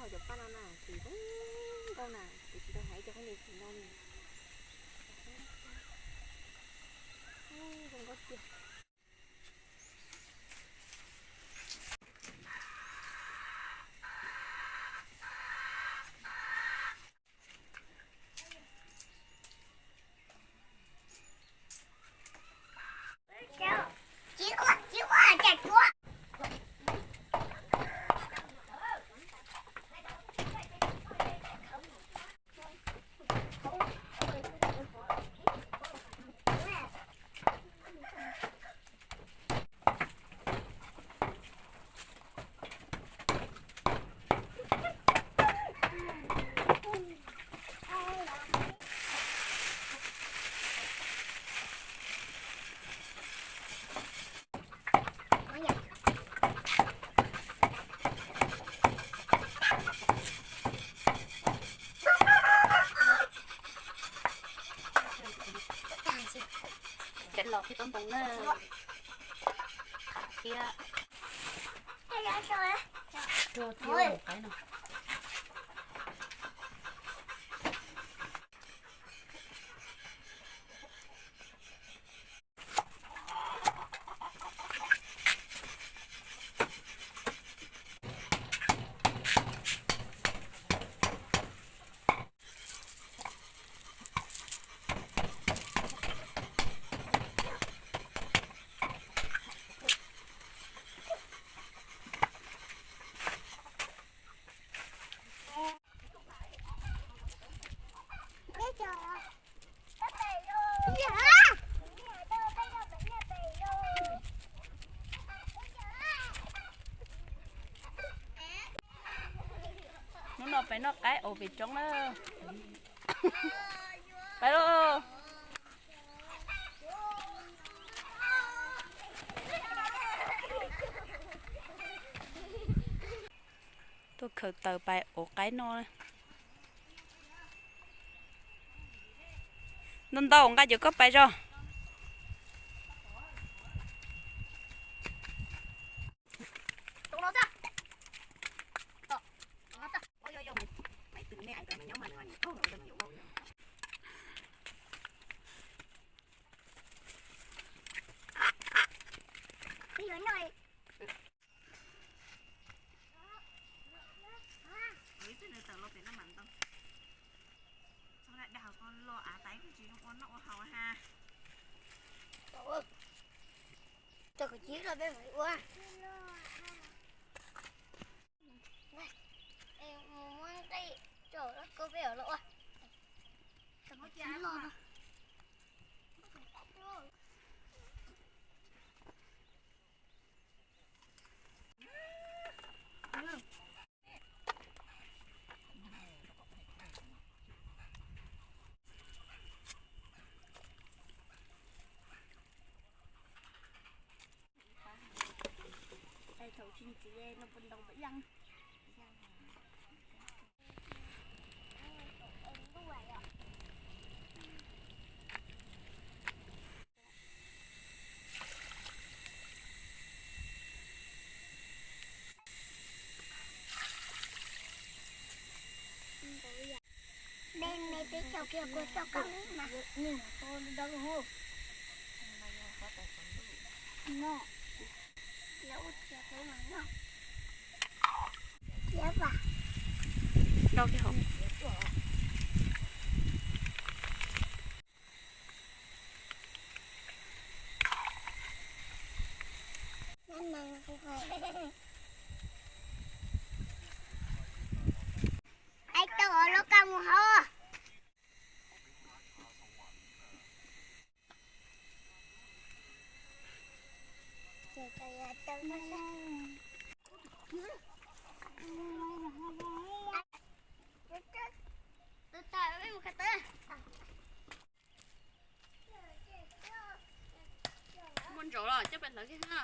Cov paj no na, tsis zoo nkauj na, kuv tsis tau hais cov phooj ywg tsis no li. Zoo nkauj tiag. Cov los thiab tau ntoo na. Thiab rua thiab qaib no. Hnub no peb noj qaib aus pem roob na. Peb lauj. Tuaj khaws taws pais ua qaib noj. Ntau ntau nqa cov koj pais zog. Cov kav tsib los peb mam ua. Mus muab nqaij tso los koj peb los ua. Cov kav tsib los no. Dau kiag hauv. Ai tau los kaj mus hauv. Muaj ntsaum los coj pais hlawv kiag na.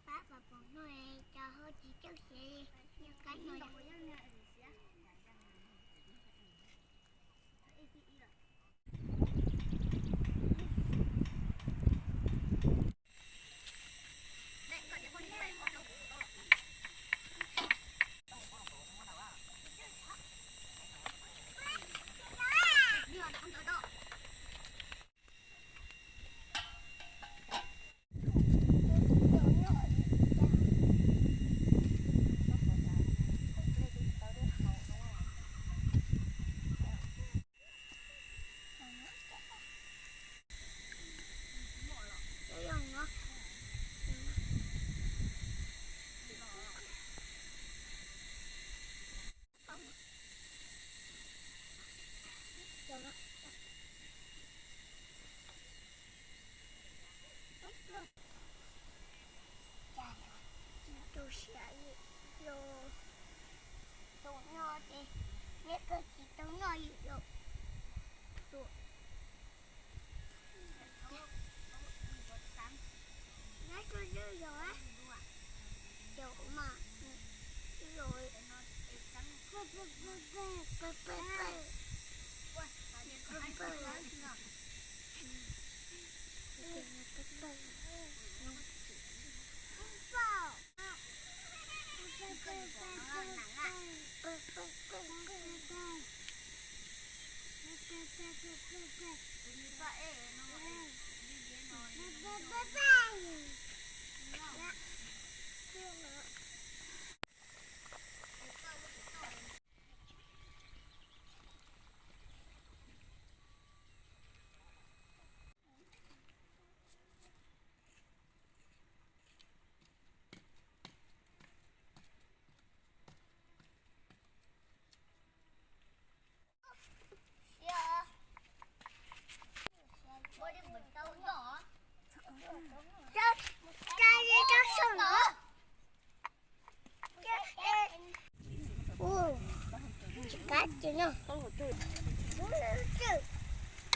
Pab pom pom no, cov hau tsis coj xyov li, yog qab no. Cas tsis tau siab li los, tus no ces neb kawg tsis tau noj li los. Neb tus twg yog, yog mas, yog.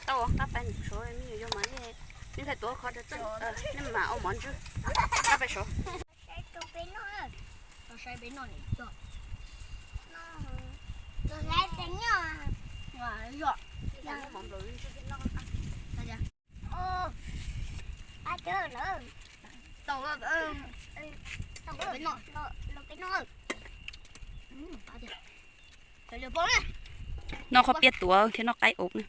Tau, qab pais nws suav me nyuam yog mas nej, nej thaij tuav qhov rau txoj, nej mam ua mov ntswg. Qab pais suav. Noj qhov piaj tuav thiab noj qaib ub na.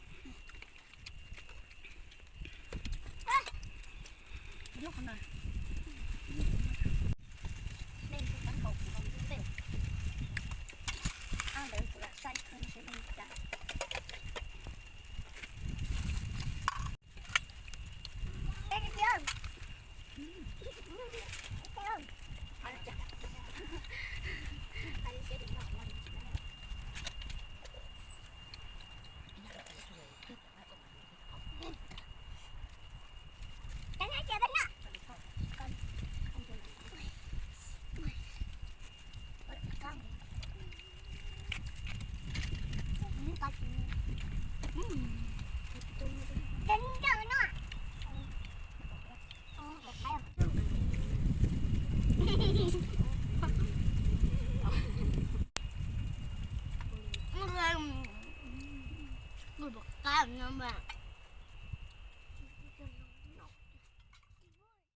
Nqaij no mas